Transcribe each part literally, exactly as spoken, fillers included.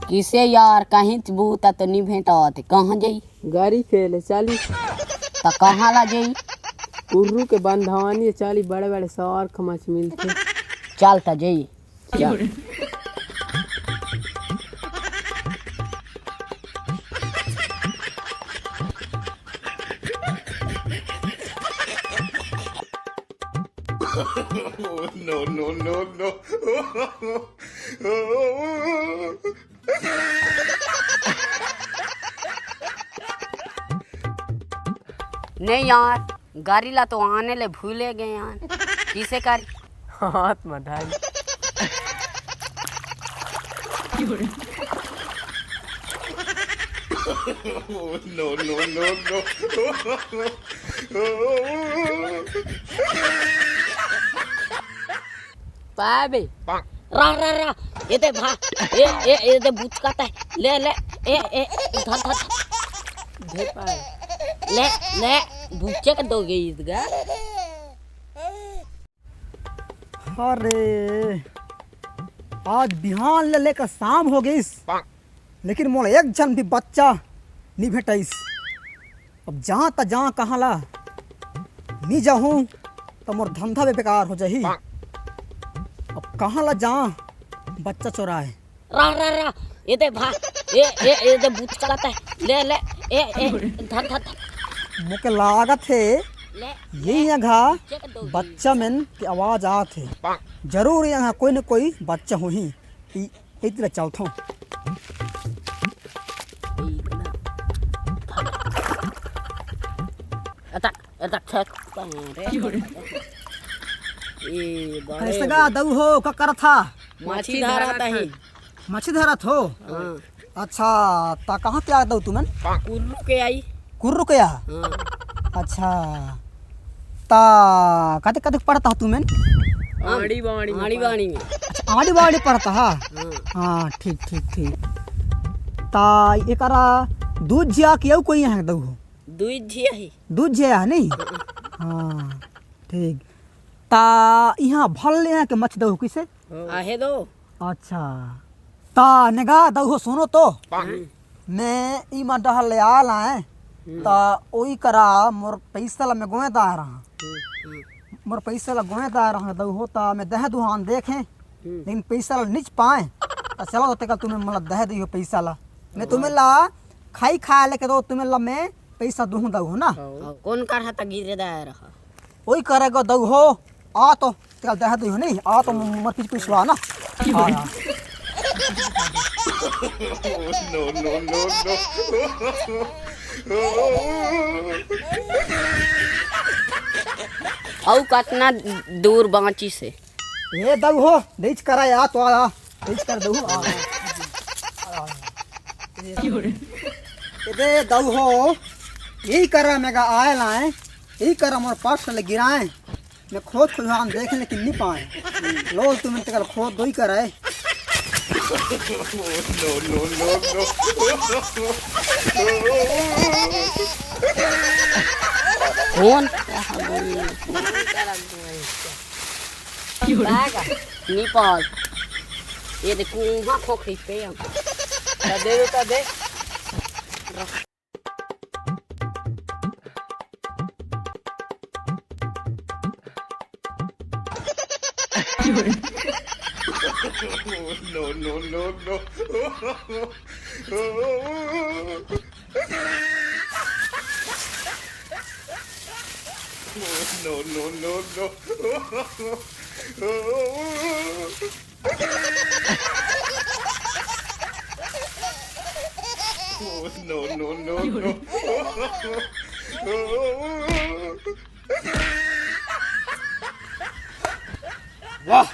किसे यार, कहीं बूता तो नहीं भेंटावत, कहाँ जाई? गाड़ी खेले चाली। त कहाँ ला जाई? कुर्रू के बंधवानी चाली, बड़े बड़े सार्क मछ मिलथे। चल त जाई। चल। No, no, no, no। नहीं यार, गाड़ी ला तो आने ले भूले गए यार। किसे कर? हाथ में धारी। No, no, no, no। पाबे। रा, रा, रा। ये दे भा। ए, ए, ये दे बुचकाता है। ले, ले। ए, ए, धर, धर। दे पाए। ले, ले। बुचे के दो गई इसका। अरे, आज बिहान ले लेकर शाम हो गईस, लेकिन मोला एक झन भी बच्चा नहीं भेटाइस। अब जहाँ त जहाँ कहाँ ला नहीं जाहूँ त मोर धंधा भी बेकार हो जाही। अब कहाँ ला जहाँ बच्चा चोराए। रा, रा, रा, ये दे भा, ए, ए, ये दे बुचकाता है, ले, ले, ए, ए, धर, धर, धर। मोके लागत हे, ले, ये ले, यहाँ घा नीचे के दो बच्चा मन के आवाज आत हे। जरूर यहाँ कोई न कोई बच्चा होही। ई, ई तरह चलथों। अता, अता, खेत कहाँ रे? ए, बड़े कैसे गा दऊ हो, का करत हा? मछली धरत ही। मछली धरत हो? हाँ। अच्छा, त कहाँ के आ दऊ तुमन? कुर्रू के आई। कुर्रू के आ? हाँ। अच्छा, त कते कते पढ़ता हो तुमन? आड़ी बाड़ी में आड़ी पढ़- बाड़ी में। अच्छा, आड़ी बाड़ी पढ़ता हा? हाँ। हाँ, ठीक, ठीक, ठीक। त एकरा दूध झिया के अउ कोई यहाँ दऊ हो? दूध झिया ही। दूध झिया है नहीं? हाँ, ठीक। त यहाँ भल यहाँ के मछ दऊ हो किसे? आहे दो। अच्छा, त नेगा दऊ हो, सुनो तो। हम्म। मैं ई मा डहर ले आल आए, हम्म। त ओई करा मोर पैसा ला मैं गोए दाय रहा। हम्म, हम्म। मोर पैसा ला गोए दाय रहा दऊ हो, त मैं दह दुहान देखे, हम्म। लेकिन पैसा ला निच पाए। त चलो, तो तेकर तुमन मोला दह दई हो पैसा ला। मैं हाँ। तुमन ला खाई खाए लेके दो, तुमन ला मैं पैसा दूहूँ दऊ हो ना। हाँ। कौन कर हा त गिरे दाय रहा? ओई करेगा दऊ हो, आ तो, तेल दे दू नहीं, आ तो मत पीछ पीछवा ना। आ, आ। No, no, no, no। अउ कतना दूर बाँचिस हे? ए दऊ हो, देख करा या तो आ, देख कर दऊ हो, आ, आ। ए दे दऊ हो, यही करा मैं का आए लाए, यही करा मोर पास ले गिराए। मैं खोद खुदान देखे लेकिन नहीं पाए। लोल तुमन तेकर खोद दोई करे। No, no, no, no। कौन? नहीं पाल। ये देखो, वहाँ खोखी पे हम। दे बेटा, दे। No, no, no, no। No, no, no, no। No, no, no, no। वाह।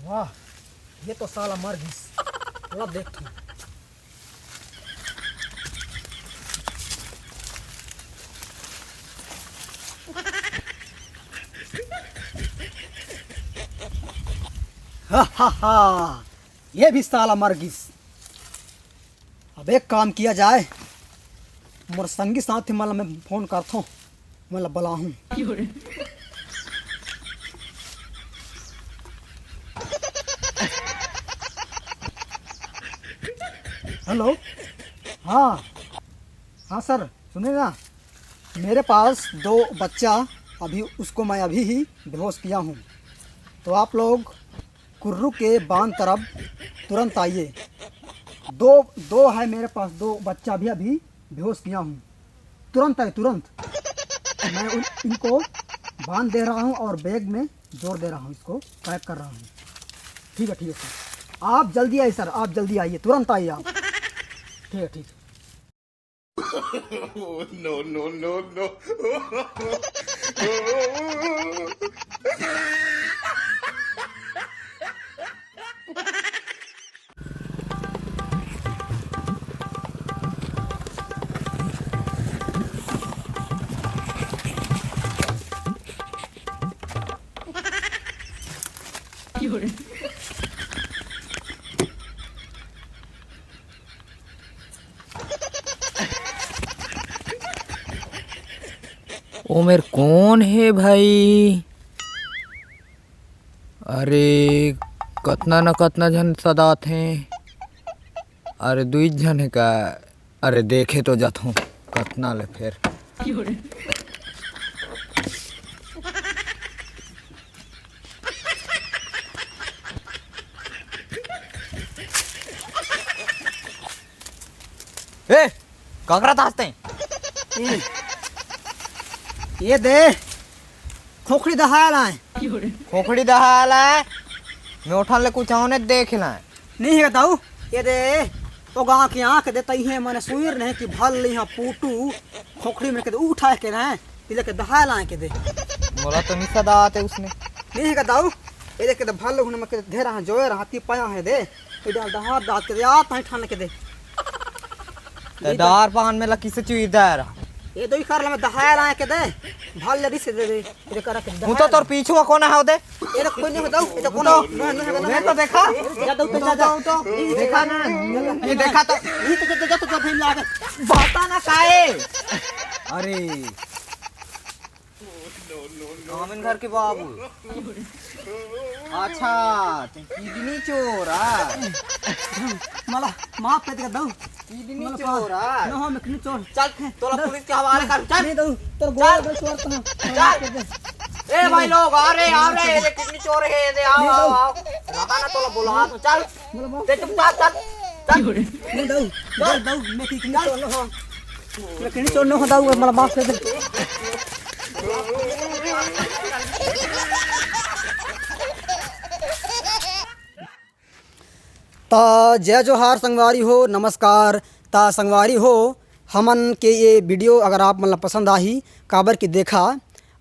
वाह, ये तो साला मर गिस। ला देख तू। हा, हा, हा, ये भी साला मर गिस। अब एक काम किया जाए, मोर संगी साथी मन ला मैं फोन करथों, मैं ला बुलाहूँ। हेलो। हाँ, हाँ सर, सुनिए ना, मेरे पास दो बच्चा, अभी उसको मैं अभी ही बेहोश किया हूँ। तो आप लोग कुर्रू के बांध तरफ तुरंत आइए। दो दो है मेरे पास, दो बच्चा भी अभी बेहोश किया हूँ। तुरंत आइए, तुरंत। मैं उन, इनको बांध दे रहा हूँ और बैग में जोर दे रहा हूँ, इसको पैक कर रहा हूँ। ठीक है, ठीक है सर, आप जल्दी आइए सर, आप जल्दी आइए, तुरंत आइए आप। ठीक है, ठीक है। No, no, no, no. ओ मेर कौन हे भाई? अरे, कतना न कतना झन सदात हे। अरे, दुई झन हे का? अरे, देखे तो जाथों कतना ले फेर। ए, काकरा तासते? ए, ये दे, खोखड़ी दहाय लाए। खोखड़ी दहाय लाए? मैं उठन ले कुछ औने देख लाए। नहीं हे दाऊ, ये दे, ओ गाँव के आँख दे, तई हे मने सुईर नहीं कि भल ली हाँ पूटू, खोखड़ी में के दे उठाए के ना, तिले के दहाय लाए के दे। मोला तो नहीं सदा आते उसने। नहीं हे दाऊ, ये देख के दे भल हुन में के दे, ढेर हाँ जोए रहा, ती पाया है दे। इधर दहा दात के दे, आ ताई ठान के दे। ते डार पान में ला किसे चुई दे रहा। ये दो ही कर ला, मैं दहाया ला के दे। भाल ले से दे दे। इधर कर के दे। हूँ तो तोर पीछू में कौन है दे? ये तो कोई नहीं बताओ, ये तो कौन है? मैं तो देखा। जा दो, जा, जा। देखा ना। ये देखा तो। ये तो जा, जा, तो जा, भीम ला के। बता ना काहे। अरे। गामिन घर के बाबू। अच्छा, ते किडनी चोर आ। मला माफ कर दे दऊ। किडनी मला चोर आ। ना हो, मैं किडनी चोर। चल, तोला दऊ। पुलिस के हवाले कर, चल। नहीं दऊ, तोर चल। गोड़ में चोर तो हूँ। चल। ए भाई लोग, आ रे, आ रे, ये किडनी चोर है, ये दे, आओ, नहीं आओ, दऊ। आओ। रहा ना तोला बोला, हाँ, तो चल। मला माफ ते चुपचाप चल। चल। नहीं दऊ, दऊ, दऊ, मैं किडनी चोर ना हो। मैं किडनी चोर ना हो दऊ, मला माफ कर दे। त जय जोहार संगवारी हो, नमस्कार। त संगवारी हो, हमन के ये वीडियो अगर आप मन ला पसंद आही, काबर कि देखा,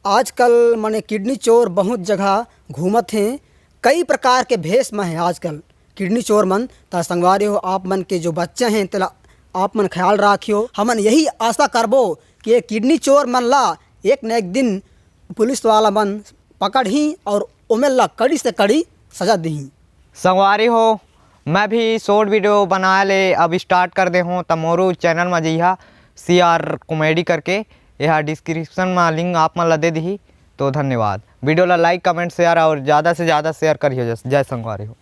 आजकल मने किडनी चोर बहुत जगह घूमत हें, कई प्रकार के भेष में हें आजकल किडनी चोर मन। त संगवारी हो, आप मन के जो बच्चे हें, तेला आप मन ख्याल राखियो। हमन यही आशा करबो कि ये किडनी चोर मन ला एक न एक दिन पुलिस वाला मन पकड़ही और ओमेन ला कड़ी से कड़ी सजा दिही। संगवारी हो, मैं भी शॉर्ट वीडियो बनाए ले अब स्टार्ट कर दे हूँ, त मोरो चैनल में जइहा, सी आर कॉमेडी करके, यहाँ डिस्क्रिप्शन में लिंक आप मन ला दे दिही। तो धन्यवाद। वीडियो ला लाइक, कमेंट, शेयर और ज़्यादा से ज़्यादा शेयर करियो। जय, जय संगवारी हो।